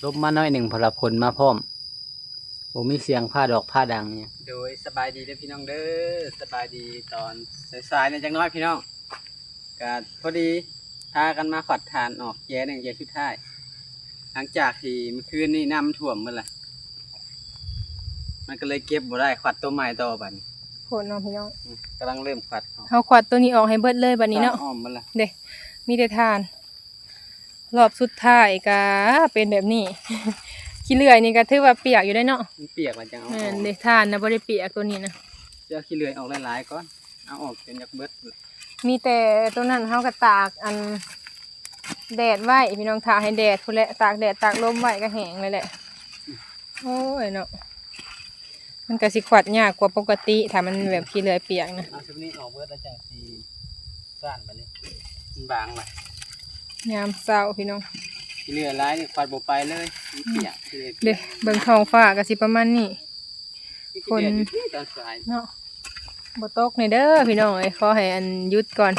ລົມມາໜ້ອຍໜຶ່ງ ເພາະວ່າຝົນມາພ້ອມ ບໍ່ມີສຽງຟ້າດອກຟ້າດັງຫຍັງ. ໂດຍ ສະບາຍດີເດີພີ່ນ້ອງເດີ ສະບາຍດີຕອນສາຍໆ ແດ່ຈັກໜ້ອຍພີ່ນ້ອງ. ກະພໍດີພາກັນມາຂວັດຖ່ານອອກແຈໜຶ່ງ ແຈສຸດທ້າຍ ຫຼັງຈາກທີ່ມື້ຄືນນີ້ນ້ຳມັນຖ້ວມໝົດລະ ມັນກໍເລີຍເກັບບໍ່ໄດ້ ຂວັດໂຕໃໝ່ຕໍ່ບາດນີ້. ໂພດເນາະພີ່ນ້ອງ ອືມ ກຳລັງເລີ່ມຂວັດອອກ ເຮົາຂວັດໂຕນີ້ອອກໃຫ້ເບິດເລີຍບາດນີ້ເນາະ ອ້ອມໝົດລະ ເດ້ ມີແຕ່ຖ່ານ. ຮອບສຸດທ້າຍກະເປັນແບບນີ້ ຂີ້ເລື່ອຍນີ້ກະຖືວ່າປຽກຢູ່ເດ້ເນາະ ມັນປຽກລະຈັ່ງເອົາອອກ ແມ່ນເດ້ ຖ່ານນະບໍ່ໄດ້ປຽກໂຕນີ້ນະ ຊິເອົາຂີ້ເລື່ອຍອອກຫຼາຍໆກ່ອນ ເອົາອອກຈົນຢາກເບິດ. ມີແຕ່ໂຕນັ້ນເຮົາກໍຕາກອັນແດດໄວ້ພີ່ນ້ອງ ຖ້າໃຫ້ແດດພຸ້ນແຫຼະ ຕາກແດດຕາກລົມໄວ້ກໍແຫ້ງເລີຍແຫຼະ. ໂອ້ຍເນາະ ມັນກໍຊິຂວັດຍາກກວ່າປົກກະຕິ ຖ້າມັນແບບຂີ້ເລື່ອຍປຽກນະ. ເອົາຊຸດນີ້ອອກເບິດແລ້ວຈັ່ງຊິສ້ານບາດນີ້ ມັນບາງລະ. ຍາມເຊົ້າພີ່ນ້ອງ ຂີ້ເລື່ອຍຫຼາຍນີ້ຂວັດບໍ່ໄປເລີຍ ມັນປຽກ ອືມ ຂີ້ເລື່ອຍປຽກ ເດ້ ເບິ່ງທ້ອງຟ້າກໍຊິປະມານນີ້ ຝົນເນາະ ບໍ່ຕົກແດ່ເດີພີ່ນ້ອງເອີຍ ຂໍໃຫ້ອັນຢຸດກ່ອນ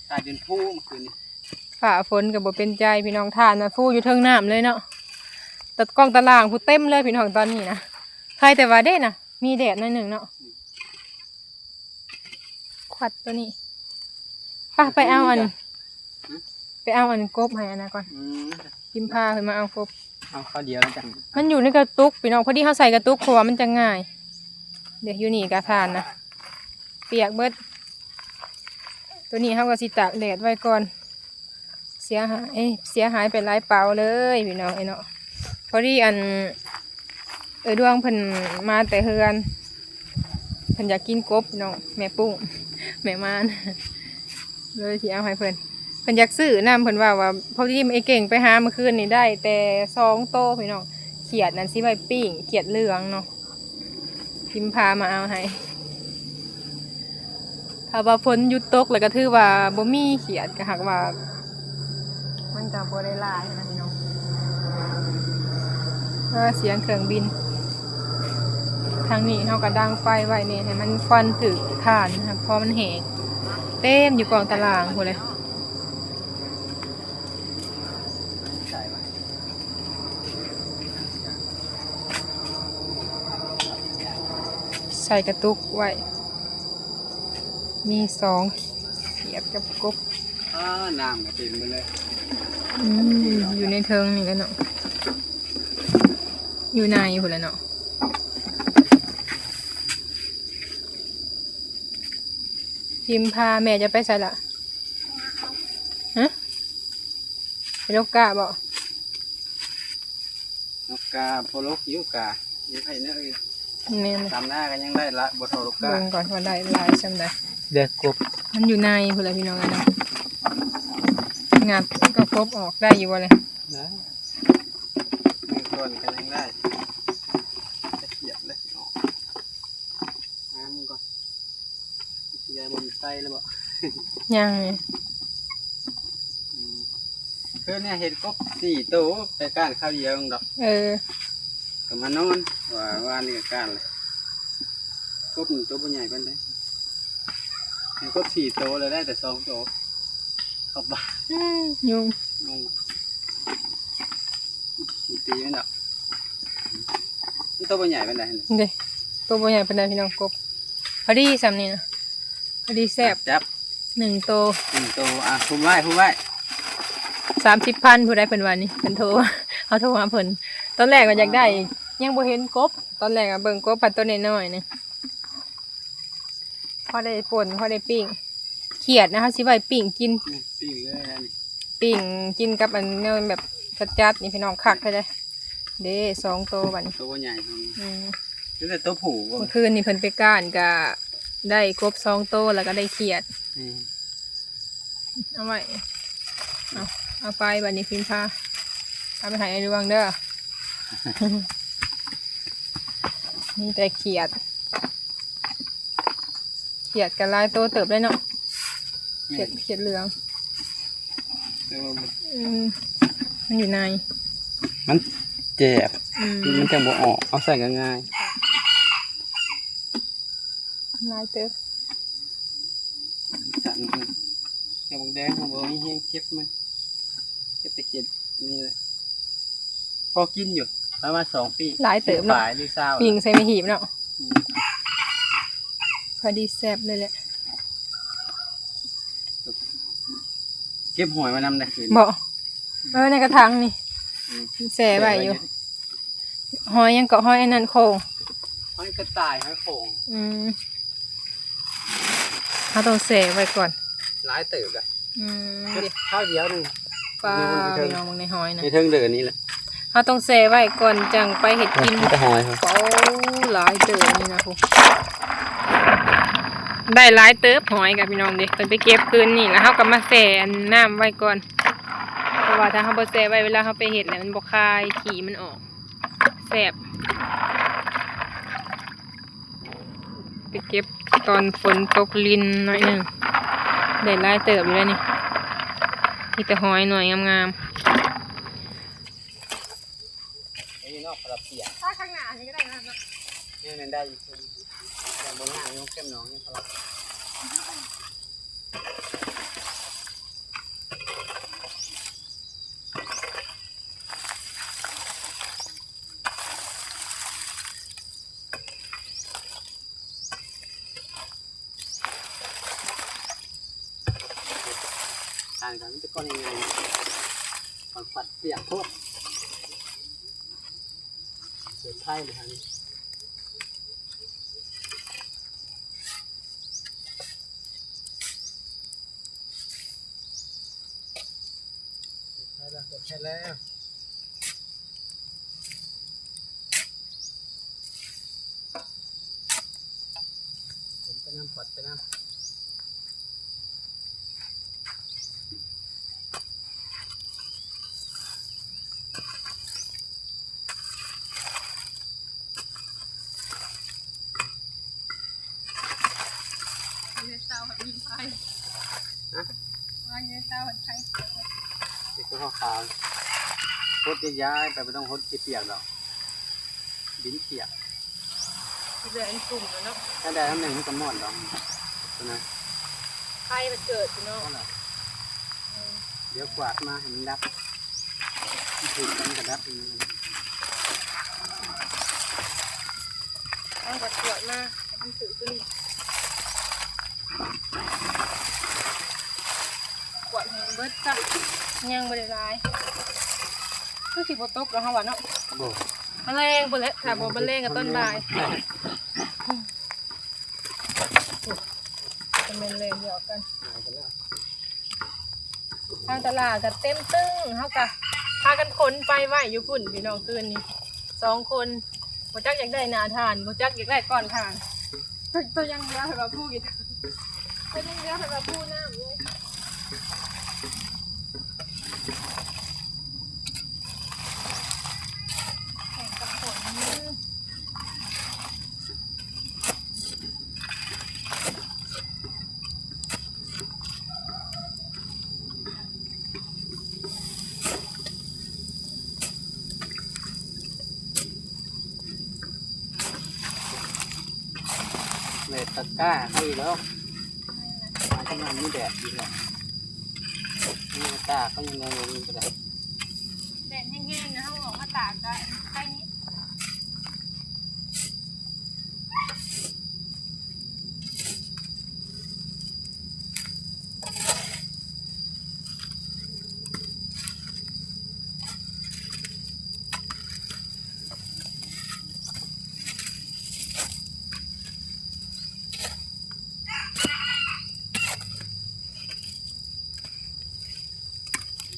ຕາຍຈົນຟູເມື່ອຄືນນີ້ ຟ້າຝົນກໍບໍ່ເປັນໃຈພີ່ນ້ອງ ຖ່ານນະຟູຢູ່ເທິງນ້ຳເລີຍເນາະ ຕະ ກ້ອງຕາລ່າງພຸ້ນເຕັມເລີຍພີ່ນ້ອງຕອນນີ້ນະ ໃຄແຕ່ວ່າເດ້ນະ ມີແດດໜ້ອຍໜຶ່ງເນາະ ອືມ ຂວັດໂຕນີ້ ໄປ ໄປເອົາອັນ ຫຶ ໄປເອົາອັນກົບໃຫ້ອັນນັ້ນກ່ອນ ອືມ ພິມພາເພິ່ນມາເອົາກົບ ເອົາຄາວດຽວແລ້ວຈັ່ງ ມັນຢູ່ໃນກະຕຸກພີ່ນ້ອງ ພໍດີເຮົາໃສ່ກະຕຸກ ເພາະວ່າມັນຈະງ່າຍ. ເດ ຢູ່ນີ້ກະຖ່ານນະ ປຽກເບິດ ໂຕນີ້ເຮົາກໍຊິຕາກແດດໄວ້ກ່ອນ ເສຍຫາຍ ເສຍຫາຍໄປຫຼາຍເປົາເລີຍພີ່ນ້ອງເອີຍເນາະ. ພໍດີອັນ ເອື້ອຍດວງເພິ່ນມາແຕ່ເຮືອນ ເພິ່ນຢາກກິນກົບພີ່ນ້ອງ ແມ່ປຸ້ງ ແມ່ມານ ເລີຍຊິເອົາໃຫ້ເພິ່ນ ເພິ່ນຢາກຊື້ນຳ ເພິ່ນເວົ້າວ່າ ພໍດີອ້າຍເກັ່ງໄປຫາມື້ຄືນນີ້ໄດ້ແຕ່ສອງໂຕພີ່ນ້ອງ ຂຽດນັ້ນຊິໄວ້ປີ້ງ ຂຽດເຫຼືອງເນາະ ພິມພາມາເອົາໃຫ້. ຖ້າວ່າຝົນຢຸດຕົກແລ້ວກໍຖືວ່າບໍ່ມີຂຽດ ກໍຫາກວ່າມັນກໍບໍ່ໄດ້ຫຼາຍນະພີ່ນ້ອງ. ເອີ ສຽງເຄື່ອງບິນ ທາງນີ້ເຮົາກໍດັງໄຟໄວ້ແດ່ ໃຫ້ມັນຄວັນຖືກຖ່ານນະ ເພາະມັນແຫ້ງ ເຕັມຢູ່ກ້ອງຕາລ່າງພຸ້ນເລີຍ. ໃສ່ກະຕຸກໄວ້ ມີສອງຂຽດກັບກົບ. ອ້າ ນ້ຳກໍເຕັມໝົດເລີຍ. ອືມ ຢູ່ໃນເທິງນີ້ແຫຼະເນາະ ຢູ່ໃນພຸ້ນແຫຼະເນາະ. ພິມພາ ແມ່ຈະໄປໃສລະ? ຮະ? ໄປລົກກ້າບໍ? ລົກກ້າ ພໍລົກຢູ່ກ້າ ຢູ່ໃຜເນາະ. ແມ່ນ ຕາມໜ້າກໍຍັງໄດ້ລະ ບໍ່ເທົ່າລົກກ້າ. ເບິ່ງກ່ອນວ່າໄດ້ຫຼາຍສ່ຳໃດ. ເລືອກກົບ ມັນຢູ່ໃນພຸ້ນລະພີ່ນ້ອງເອີຍເນາະ. ງັດກໍກົບອອກໄດ້ຢູ່ບໍ່ລະ? ໄດ້ ມື້ກ່ອນກໍຍັງໄດ້ ຕະກຽບເລີຍ. ຫາມັນກ່ອນ ຊິໄດ້ບໍ່ມີໄຟແລ້ວບໍ່? ຍັງ. ອືມ ຄືນີ້ເຫັນກົບສີ່ໂຕ ໄປກ້ານຄາວດຽວດອກ. ເອີ ກໍມານອນ ວ່າວານນີ້ກໍກ້ານແລ້ວ. ກົບໂຕບໍ່ໃຫຍ່ປານໃດ ເຫັນກົບສີ່ໂຕແລ້ວ ໄດ້ແຕ່ສອງໂຕ ເຂົ້າປ່າ. ອືມ ຍຸງ ຍຸງ. ຕີມັນດອກ ມັນໂຕບໍ່ໃຫຍ່ປານໃດເດ້ ໂຕບໍ່ໃຫຍ່ປານໃດພີ່ນ້ອງ. ກົບພໍດີສ່ຳນີ້ນະ ພໍດີແຊບ. ຈັບໜຶ່ງໂຕ ໜຶ່ງໂຕ. ອ່ະ ຄຸມໄວ້ ຄຸມໄວ້. ສາມສິບພັນ ຜູ້ໃດເພິ່ນວ່ານີ້ ເພິ່ນໂທ ເຮົາໂທຫາເພິ່ນ. ຕອນແລກວ່າຢາກໄດ້ ຍັງບໍ່ເຫັນກົບ ຕອນແລກວ່າເບິ່ງກົບພັດໂຕນ້ອຍໆນີ້ ພໍໄດ້ປົ່ນ ພໍໄດ້ປີ້ງ. ຂຽດນະ ເຮົາຊິໄວ້ປີ້ງກິນ ປີ້ງເລີຍນະ ປີ້ງກິນກັບອັນແນວແບບຈັດໆນີ້ພີ່ນ້ອງ ຄັກແທ້ເດ້. ເດ້ ສອງໂຕບາດນີ້ ໂຕໃຫຍ່. ອືມ ມີແຕ່ໂຕຜູ້. ມື້ຄືນນີ້ເພິ່ນໄປກ້ານກະໄດ້ກົບສອງໂຕ ແລ້ວກະໄດ້ຂຽດ. ອືມ ເອົາໄວ້ ເອົາ ເອົາໄປບາດນີ້ ພິມພາ ເອົາໄປໃຫ້ອ້າຍດວງເດີ. ມີແຕ່ຂຽດ ຂຽດກໍຫຼາຍໂຕເຕີບເດ້ເນາະ. ຂຽດ ຂຽດເຫຼືອງ ແຕ່ວ່າມັນ ອືມ ມັນຢູ່ໃນ ມັນແຈບ. ອືມ ມັນຈັ່ງບໍ່ອອກ ເອົາໃສ່ກໍງ່າຍ. ຫຼາຍເຕີບ. ສັນ ແຕ່ບັກແດງມັນບໍ່ມີແຮງເກັບມັນ ເກັບແຕ່ຂຽດນີ້ແຫຼະ. ພໍກິນຢູ່ ປະມານສອງປີ ຫຼາຍເຕີບເນາະ ສິບປາຍຫຼືຊາວ ປີ້ງໃສ່ໄມ້ຫີບເນາະ ອືມ ພໍດີແຊບເລີຍແຫຼະ ເກັບຫອຍມານຳໄດ້ຄືນ ບໍ່ ເອີ ໃນກະຖັງນີ້ ອືມ ແຊ່ໄວ້ຢູ່ ແຊ່ໄວ້ຢູ່ ຫອຍຫຍັງເກາະ ຫອຍອັນນັ້ນໂຂງ ຫອຍກະຕ່າຍ ຫອຍໂຂງ ອືມ ເຮົາຕ້ອງແຊ່ໄວ້ກ່ອນ ຫຼາຍເຕີບລະ ອືມ ເກັບຄາວດຽວໜຶ່ງ ປາ ພີ່ນ້ອງເບິ່ງໃນຫອຍນະ ໃນເທິງເດີນີ້ແຫຼະ ເຮົາຕ້ອງແຊ່ໄວ້ກ່ອນຈັ່ງໄປເຮັດກິນ ມີແຕ່ຫອຍ ໂອ້ ຫຼາຍເຕີບນີ້ນະພຸ້ນ ໄດ້ຫຼາຍເຕີບຫອຍກະ ພີ່ນ້ອງເດ້ ເພິ່ນໄປເກັບຄືນນີ້ ລະເຮົາກະມາແຊ່ອັນນ້ຳໄວ້ກ່ອນ ເພາະວ່າຖ້າເຮົາບໍ່ແຊ່ໄວ້ ເວລາເຮົາໄປເຮັດແລ້ວມັນບໍ່ຄາຍ ຂີ້ມັນອອກ ແຊບ ໄປເກັບຕອນຝົນຕົກລິນໜ້ອຍໜຶ່ງ ໄດ້ຫຼາຍເຕີບຢູ່ເດ້ນີ້ ມີແຕ່ຫອຍໜ່ວຍງາມໆ ນີ້ເນາະ ປະເປຍ ຖ້າຂ້າງໜ້ານີ້ກະໄດ້ນະ ແມ່ນ ແມ່ນໄດ້ຢູ່ ແຕ່ບໍ່ຍາກຢູ່ ເຂັ້ມໜອງນີ້ ຕ່າງກັນ ມີແຕ່ກ້ອນໃຫຍ່ໆ ມັນຂວັດປຽກໂພດ ເກີດໄພເລີຍຫັ້ນ. ໄດ້ແລ້ວ ເປີດແກັສແລ້ວ ຂົນໄປນຳ ຂວັດໄປນຳ. ເຮັດເຕົາໃຫ້ມີໄຟ ຮະ ວ່າເຮັດເຕົາໃຫ້ໄຟ ເຮັດຄືເຮົາຂາວ ຫົດຍ້າຍໆໄປ ບໍ່ຕ້ອງຫົດຊິປຽກດອກ ດິນປຽກ ຊິເຫຼືອອັນກຸ່ມແລ້ວເນາະ ຖ້າໄດ້ອັນໜຶ່ງມັນກະໝົດດອກ ໂຕນັ້ນ ໄຟມັນເກີດຢູ່ເນາະ ເອົາລະ ດຽວກວາດມາໃຫ້ມັນດັບ ມັນຖືກກັນກະດັບເອງ ເອົາກະກວາດມາໃຫ້ມັນຖືກຕົວນີ້ ກວາດໃຫ້ມັນເບິດຊະ ຍັງບໍ່ໄດ້ຫຼາຍ ຄືຊິບໍ່ຕົກດອກເຮົາວ່າເນາະ ບໍ່ ມາແລງພຸ້ນແຫຼະ ຖ້າບໍ່ມາແລງກະຕອນບ່າຍ ກະແມ່ນແລ່ນດຽວກັນ ທາງຕະຫຼາດກະເຕັມຕຶ້ງ ເຮົາກະພາກັນຂົນໄປໄວ້ຢູ່ພຸ້ນພີ່ນ້ອງ ຄືນນີ້ ສອງຄົນ ບໍ່ຈັກຢາກໄດ້ໜ້າຖ່ານ ບໍ່ຈັກຢາກໄດ້ກ້ອນຖ່ານ ໂຕ ໂຕຍັງເຫຼືອໃຜວ່າຜູ້ກິນ ໂຕຍັງເຫຼືອໃຜວ່າຜູ້ນ້ຳເລີຍ. ແດດຕະກ້າໃຫ້ແລ້ວ ອາດຈະຍັງມີແດດຢູ່ແຫຼະ ມີຕາກກໍຍັງບໍ່ມີກະໄດ້ ແດດແຮງໆນະ ເຮົາອອກມາຕາກກະໄຄນີ້.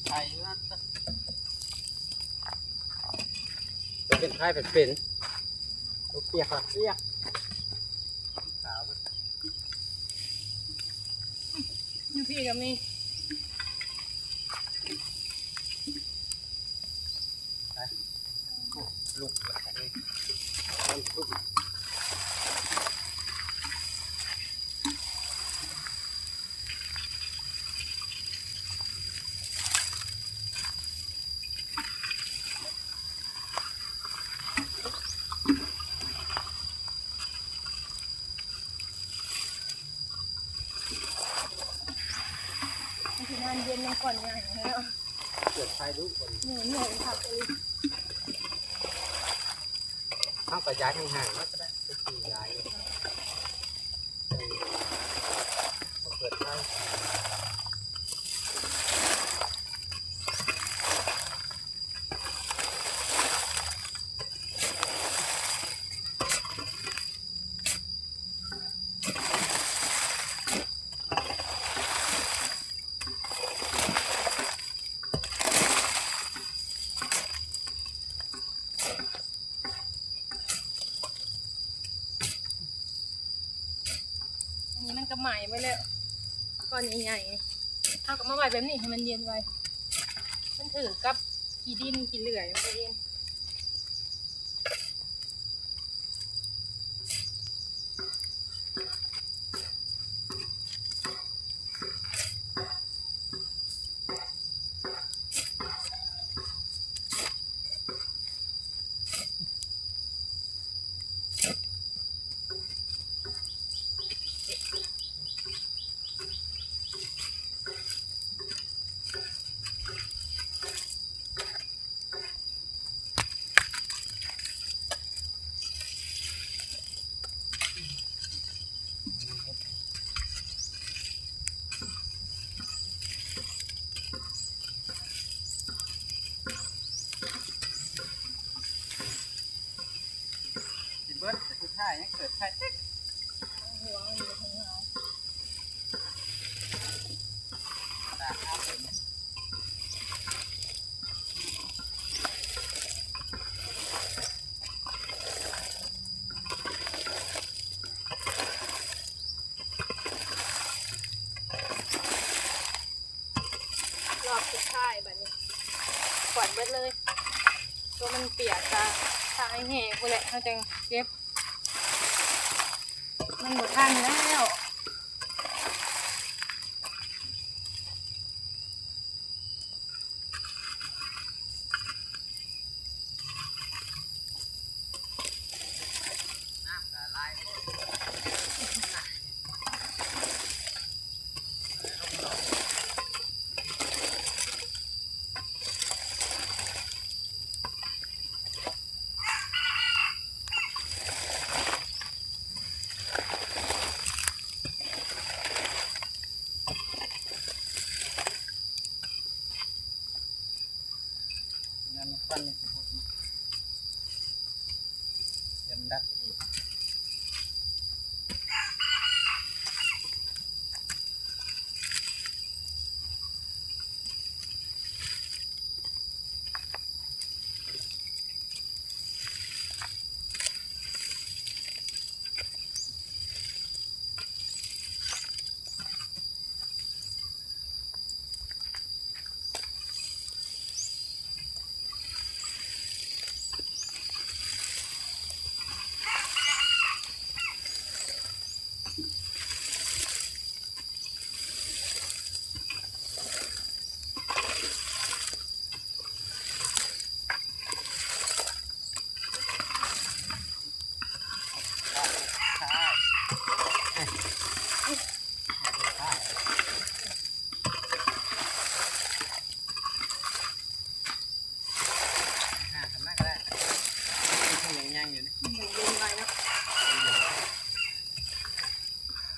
ໄຄຢູ່ຫັ້ນ ເປັນໄຄເປັນ ຕົວປຽກລະປຽກ ຂາວເບິດ ຢູ່ພີ້ກະມີ ໄປ ລຸກລະ ມັນຊິງານເຢັນນຳກ່ອນໃຫຍ່ເນາະ ເປີດໄຟດຸກ່ອນ ເໜື່ອຍຄັກອີ່ຫຼີ. ເຮົາກໍຍ້າຍຫ່າງໆມາກໍໄດ້ ໄປຂະຫຍາຍ ເອີ ເປີດໄຟ. ອັນນີ້ມັນກໍໄໝ້ໄປແລ້ວ ກ້ອນໃຫຍ່ໆ ເຮົາກໍມາໄວ້ແບບນີ້ໃຫ້ມັນເຢັນໄວ ມັນຖືກກັບຂີ້ດິນຂີ້ເລື່ອຍ ມັນກໍເຢັນ. ຊິເບິດ ແຕ່ສຸດທ້າຍຍັງເກີດໄຂ່ຕິດ ຫົວມັນຢູ່ຂ້າງໃນ ຕາກເອົາໄປ ລອບສຸດທ້າຍບາດນີ້ ຂວັນເບິດເລີຍ ຕົວມັນປຽກກະ ຖ້າແຫ້ງໆພຸ້ນແຫຼະ ເຮົາຈັ່ງເກັບ ມັນບໍ່ທັນແລ້ວ. ຍາມມັນຄວັນນີ້ຊິຫົດມາ ເປັນດັກອີກ.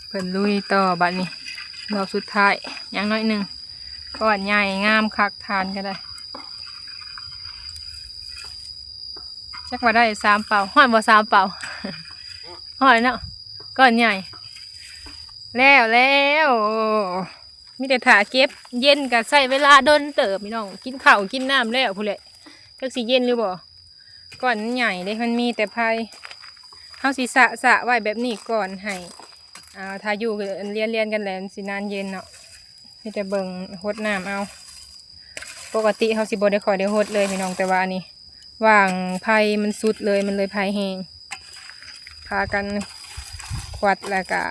เพิ่นลุยต่อบัดนี้ รอบสุดท้าย ยังน้อยหนึ่ง ก้อนใหญ่งามคัก ถ่านก็ได้ จักว่าได้สามเป่า ฮอดบ่สามเป่า ฮอดเนาะ ก้อนใหญ่ แล้ว แล้ว มีแต่ถ่าเก็บ เย็นก็ใช้เวลาดนเติบพี่น้อง กินข้าวกินน้ำแล้วพู้นแหละ จักสิเย็นหรือบ่ ก้อนมันใหญ่เด้ มันมีแต่ไผ่ เฮาสิสะ สะไว้แบบนี้ก่อนให้ อ่า ถ้าอยู่เรียนๆ กันแล้วมันสินานเย็นเนาะ มีแต่เบิ่งหดน้ำเอา ปกติเฮาสิบ่ได้ค่อยได้หดเลยพี่น้อง แต่ว่าอันนี้ หว่างไผ่มันสุดเลย มันเลยไผ่แฮง พากันขวัดแล้วก็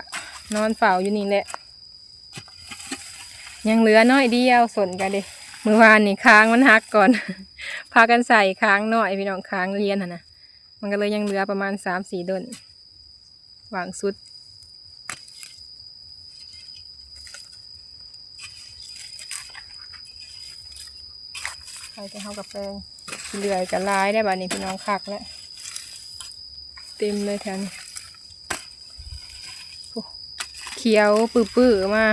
นอนเฝ้าอยู่นี่แหละ ยังเหลือน้อยเดียว ส้นก็เด้ มื้อวานนี่ค้างมันหักก่อน พากันใส่ค้างน้อยพี่น้อง ค้างเรียนหั่นนะ มันก็เลยยังเหลือประมาณสามสี่ด้น หว่างสุด ใครจะเฮากับแปง เลื่อยก็หลายได้บัดนี้พี่น้อง คักแล้ว ເຕັມເລີຍແຖວນີ້ ໂອ້ ຂຽວປຶ້ໆມາ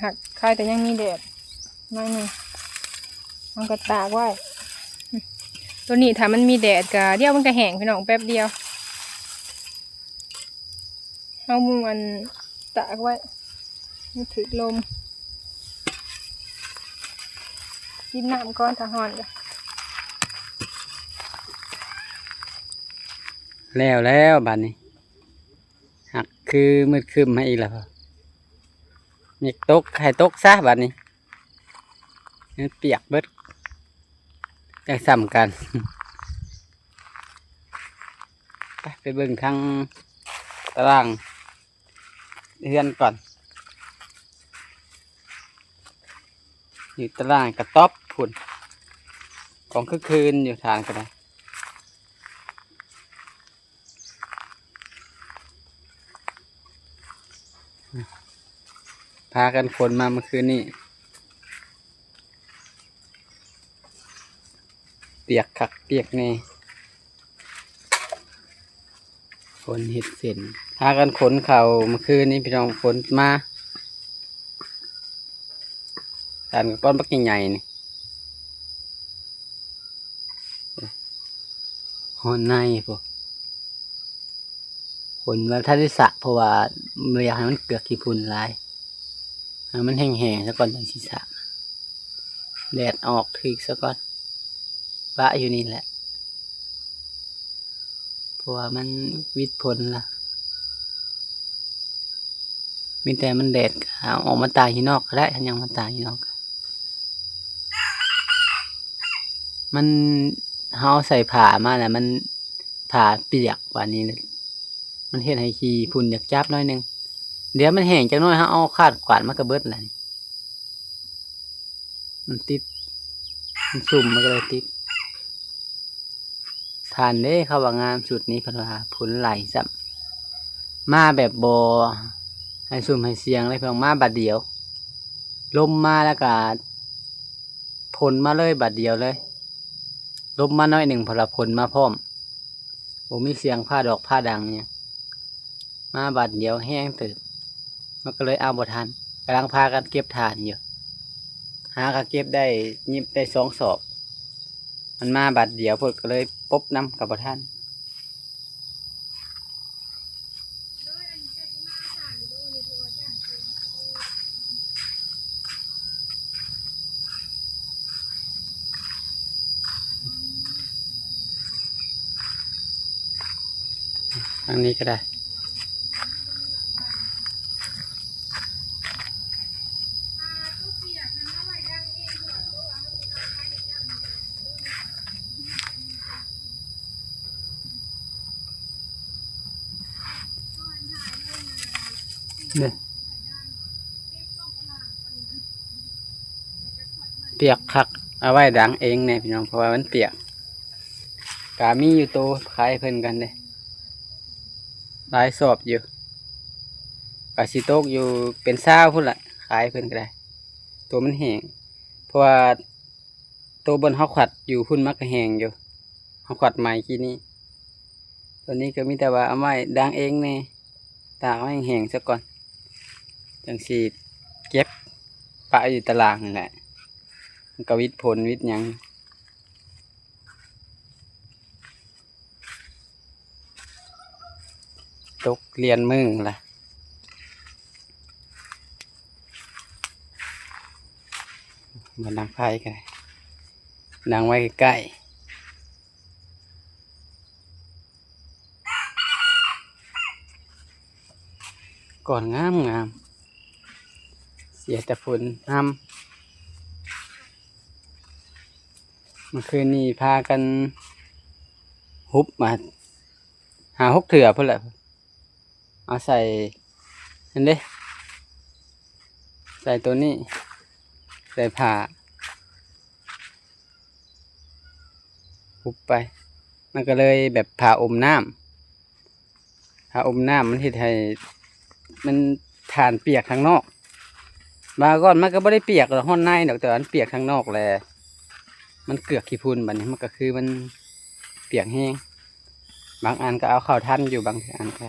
ຫາກຄາຍແຕ່ຍັງມີແດດໜ້ອຍໜຶ່ງ ເຮົາກໍຕາກໄວ້ ໂຕນີ້ຖ້າມັນມີແດດກໍ ດຽວມັນກໍແຫ້ງພີ່ນ້ອງ ແປັບດຽວ. ເຮົາໝູ່ອັນຕາກໄວ້ ມັນຖືກລົມ ກິນນ້ຳກ່ອນ ຖ້າຮ້ອນກະ ແລ້ວແລ້ວບາດນີ້ ຫາກຄືມືດຄຶ້ມມາອີກແລ້ວ ເມກຕົກ ໃຫ້ຕົກຊະບາດນີ້ ມັນປຽກເບິດ ຈັ່ງສ່ຳກັນ. ໄປ ໄປເບິ່ງທາງຕາລາງເຮືອນກ່ອນ ຢູ່ຕາລາງກະຕ໊ອບພຸ້ນ ກອງຄືນໆຢູ່ ຖ່ານກໍໄດ້ ພາກັນຂົນມາມື້ຄືນນີ້ ປຽກຄັກປຽກແນ່ ຄົນເຮັດເສັ້ນ ພາກັນຂົນເຂົ້າມື້ຄືນນີ້ພີ່ນ້ອງ ຂົນມາ ທ່ານກໍກ້ອນບັກໃຫຍ່ໆນີ້ ຮອດໃນພຸ້ນ ຂົນວ່າທັນໄດ້ສະ ເພາະວ່າບໍ່ຢາກໃຫ້ມັນເກືອກຂີ້ຝຸ່ນຫຼາຍ ໃຫ້ມັນແຫ້ງໆຊະກ່ອນຈັ່ງຊິສະ ແດດອອກຖືກຊະກ່ອນ ປະຢູ່ນີ້ແຫຼະ ເພາະວ່າມັນວິດຜົນລະ ມີແຕ່ມັນແດດ ເອົາອອກມາຕາກຢູ່ນອກກໍໄດ້ ຄັນຍັງມາຕາກຢູ່ນອກ ມັນ ເຮົາໃສ່ຜ້າມາແລ້ວ ມັນ ຜ້າປຽກບາດນີ້ ມັນເຮັດໃຫ້ຂີ້ຝຸ່ນຢາກຈັບໜ້ອຍໜຶ່ງ ດຽວມັນແຫ້ງຈັກໜ້ອຍ ເຮົາເອົາຄາດກວາດມັນກໍເບິດແລ້ວ ມັນຕິດ ມັນຊຸ່ມ ມັນກໍເລີຍຕິດ. ທ່ານເດ້ ເຂົາວ່າງາມຊຸດນີ້ ເພິ່ນວ່າຝົນໄຫຼຊ້ຳ ມາແບບບໍ່ໃຫ້ຊຸ່ມໃຫ້ສ່ຽງເລີຍ ເພິ່ນມາບາດດຽວ ລົມມາແລ້ວກະຝົນມາເລີຍບາດດຽວເລີຍ ລົມມາໜ້ອຍໜຶ່ງ ເພິ່ນວ່າຝົນມາພ້ອມ ບໍ່ມີສຽງຟ້າດອກຟ້າດັງຫຍັງ ມາບາດດຽວແຮງເຕີບ ມັນກໍເລີຍເອົາບໍ່ທັນ ກຳລັງພາກັນເກັບຖ່ານຢູ່ ຫາກໍເກັບໄດ້ ຫຍິບໄດ້ສອງສອບ ມັນມາບາດດຽວ ເພິ່ນກໍເລີຍປົບນຳກໍບໍ່ທັນ. ທາງນີ້ກໍໄດ້ ເດ້ ປຽກຄັກ ເອົາໄວ້ດັງເອງແດ່ພີ່ນ້ອງ ເພາະວ່າມັນປຽກ ກະມີຢູ່ໂຕຂາຍເພິ່ນກັນເດ້ ຫຼາຍສອບຢູ່ ກະຊິຕົກຢູ່ເປັນຊາວພຸ້ນລະ ຂາຍເພິ່ນກໍໄດ້ ໂຕມັນແຫ້ງ ເພາະວ່າ ໂຕບ່ອນເຮົາຂວັດຢູ່ພຸ້ນມັນກໍແຫ້ງຢູ່ ເຮົາຂວັດໃໝ່ກີ້ນີ້ ໂຕນີ້ກໍມີແຕ່ວ່າເອົາໄວ້ດັງເອງແດ່ ຕາກໃຫ້ແຫ້ງຊະກ່ອນ ຈັ່ງຊິເກັບປະຢູ່ຕາລາງນີ້ແຫຼະ ມັນກໍຫວິດຝົນຫວິດຫຍັງ. ຕົກລຽນມື້ລະ ບໍ່ນັ່ງໃຜກໍໄດ້ ນັ່ງໄວ້ໃກ້ໆ ກ້ອນງາມງາມ ເສຍແຕ່ຝົນນຳ ມື້ຄືນນີ້ພາກັນຫຸບມາຫ້າຫົກເທື່ອພຸ້ນແຫຼະ ເອົາໃສ່ ຫັ້ນເດ້ ໃສ່ໂຕນີ້ ໃສ່ຜ້າ ຫຸບໄປ ມັນກໍເລີຍແບບຜ້າອົມນ້ຳ ຜ້າອົມນ້ຳມັນເຮັດໃຫ້ມັນ ຖ່ານປຽກທາງນອກ ບາງກ່ອນມັນກໍບໍ່ໄດ້ປຽກຮອດໃນດອກ ແຕ່ວ່າມັນປຽກທາງນອກແຫຼະ ມັນເກືອກຂີ້ຝຸ່ນ ບາດນີ້ມັນກໍຄືມັນປຽກແຮງ ບາງອັນກໍເອົາເຂົ້າທັນຢູ່ ບາງອັນກໍ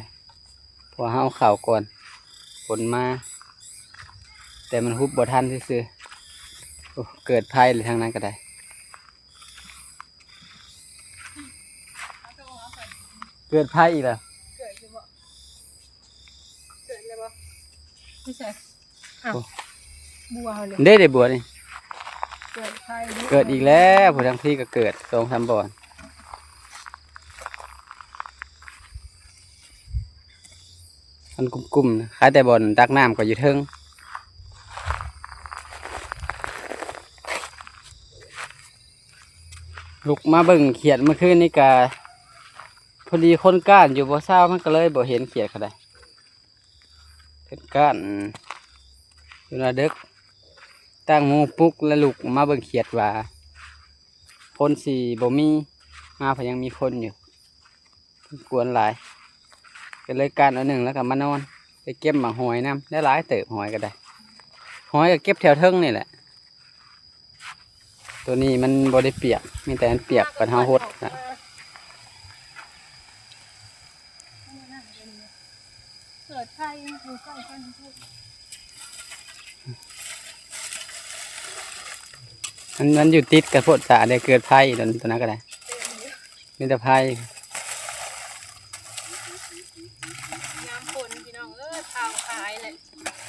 ເພາະເຮົາເອົາເຂົ້າກ່ອນ ຝົນມາ ແຕ່ມັນຮຸບບໍ່ທັນຊື່ໆ. ໂອ້ ເກີດໄພແລ້ວ ທາງນັ້ນກໍໄດ້ ເກີດໄພອີກແລ້ວ ເກີດຢູ່ບໍ່? ເກີດແລ້ວບໍ່? ຢູ່ໃສ? ອ້າວ ໂອ້ ບົວເຮົານີ້ ເດ້ ເດ້ບົວນີ້ ເກີດໄພເດ້ ເກີດອີກແລ້ວ ຜູ້ທາງພີ້ກໍເກີດສອງສາມບ່ອນ ມັນກຸ້ມໆ ນະ ຂາຍແຕ່ບ່ອນຕັກນ້ຳກໍຢູ່ເທິງ. ລຸກມາເບິ່ງຂຽດມື້ຄືນນີ້ກະ ພໍດີຄົນກ້ານຢູ່ບໍ່ເຊົ້າ ມັນກໍເລີຍບໍ່ເຫັນຂຽດເຂົາໄດ໋ ເພິ່ນກ້ານຢູ່ນາເດິກ ຕັ້ງໝູ່ປຸກ ແລ້ວລຸກມາເບິ່ງຂຽດວ່າ ຄົນຊິບໍ່ມີ ມາພັດຍັງມີຄົນຢູ່ ມັນກວນຫຼາຍ ກໍເລີຍກ້ານເອົາໜຶ່ງ ແລ້ວກໍມານອນ ໄປເກັບໝາກຫອຍນຳ ໄດ້ຫຼາຍເຕີບ ຫອຍກໍໄດ້ ຫອຍກໍເກັບແຖວເທິງນີ້ແຫຼະ. ໂຕນີ້ມັນບໍ່ໄດ້ປຽກ ມີແຕ່ມັນປຽກ ບັດເຮົາຫົດນະ ເກີດໄພຢູ່ໃກ້ກັນ ມັນ ມັນຢູ່ຕິດກັນໂພດສາເດ້ ເກີດໄພໂຕນັ້ນກໍໄດ້ ມີແຕ່ໄພ ຍາມຝົນພີ່ນ້ອງເອີຍ ເຜົາຂາຍແຫຼະ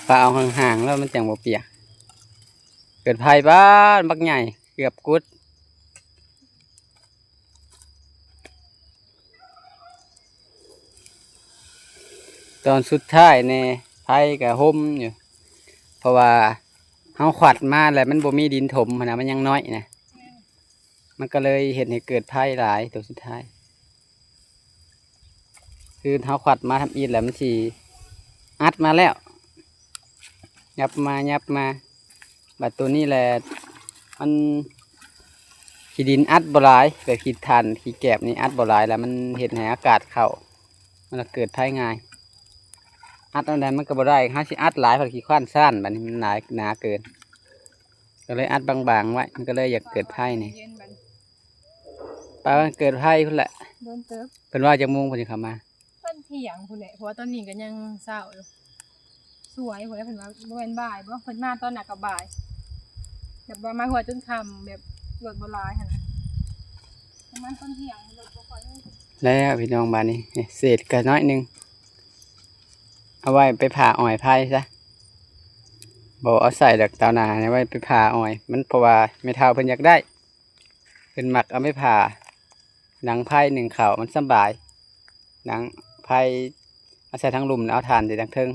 ປະເອົາຫ່າງໆ ແລ້ວມັນຈັ່ງບໍ່ປຽກ. ເກີດໄພບາດບັກໃຫຍ່ເກືອບກຸດ ຕອນສຸດທ້າຍນີ້ ໄພກໍຫົ່ມຢູ່ ເພາະວ່າເຮົາຂວັດມາແລ້ວມັນບໍ່ມີດິນຖົມຫັ້ນນະ ມັນຍັງນ້ອຍນະ ມັນກໍເລີຍເຮັດໃຫ້ເກີດໄພຫຼາຍ ໂຕສຸດທ້າຍ ຄືເຮົາຂວັດມາທຳອິດແລ້ວ ມັນຊິອັດມາແລ້ວ ຫຍັບມາ ຫຍັບມາ ບັດໂຕນີ້ແຫຼະ ມັນຂີ້ດິນອັດບໍ່ຫຼາຍ ແບບຂີ້ຖ່ານຂີ້ແກບນີ້ອັດບໍ່ຫຼາຍ ແລ້ວມັນເຮັດໃຫ້ອາກາດເຂົ້າ ມັນລະເກີດໄພງ່າຍ ອັດອັນໃດມັນກໍບໍ່ໄດ້ ເຮົາຊິອັດຫຼາຍພັດຂີ້ຄ້ານຊານ ບັດນີ້ມັນໜາ ໜາເກີນ ກໍເລີຍອັດບາງໆໄວ້ ມັນກໍເລີຍຢາກເກີດໄພນີ້ ເຢັນບັດນີ້ ປານເກີດໄພພຸ້ນແຫຼະ ໂດນເຕີບ ເພິ່ນວ່າຈັກໂມງເພິ່ນຊິເຂົ້າມາ? ຕອນທ່ຽງພຸ້ນແຫຼະ ເພາະວ່າຕອນນີ້ກໍຍັງເຊົ້າຢູ່ ສວຍພຸ້ນແຫຼະ ເພິ່ນວ່າບໍ່ແມ່ນບ່າຍບໍ່ ເພິ່ນມາຕອນໜ້າກໍບ່າຍ ແບບວ່າມາຮອດຈົນຄ່ຳ ແບບລົດບໍ່ຫຼາຍຫັ້ນນະ ປະມານຕອນທ່ຽງລົດບໍ່ຄ່ອຍມີ ແລ້ວພີ່ນ້ອງ ບາດນີ້ເສດກໍໜ້ອຍໜຶ່ງ ເອົາໄວ້ໄປຜ່າອ້ອຍໄຜ່ຊະ ບໍ່ເອົາໃສ່ດອກ ຕາວໜ້າເອົາໄວ້ໄປຜ່າອ້ອຍມັນ ເພາະວ່າແມ່ເຖົ້າເພິ່ນຢາກໄດ້ ເພິ່ນມັກເອົາໄປຜ່າ ດັງໄຟໜຶ້ງເຂົ້າມັນສະບາຍ ດັງໄຟເອົາໃສ່ທາງລຸ່ມ ເອົາຖ່ານໃສ່ທາງເທິງ.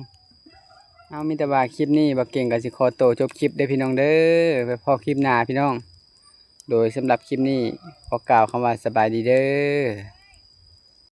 ເອົາ ມີແຕ່ວ່າຄລິບນີ້ ບ່າວເກັ່ງກໍຊິຂໍໂຕຈົບຄລິບເດີພີ່ນ້ອງເດີ ໄວ້ພໍ້ຄລິບໜ້າພີ່ນ້ອງ. ໂດຍສຳລັບຄລິບນີ້ ຂໍກ່າວຄຳວ່າສະບາຍດີເດີ.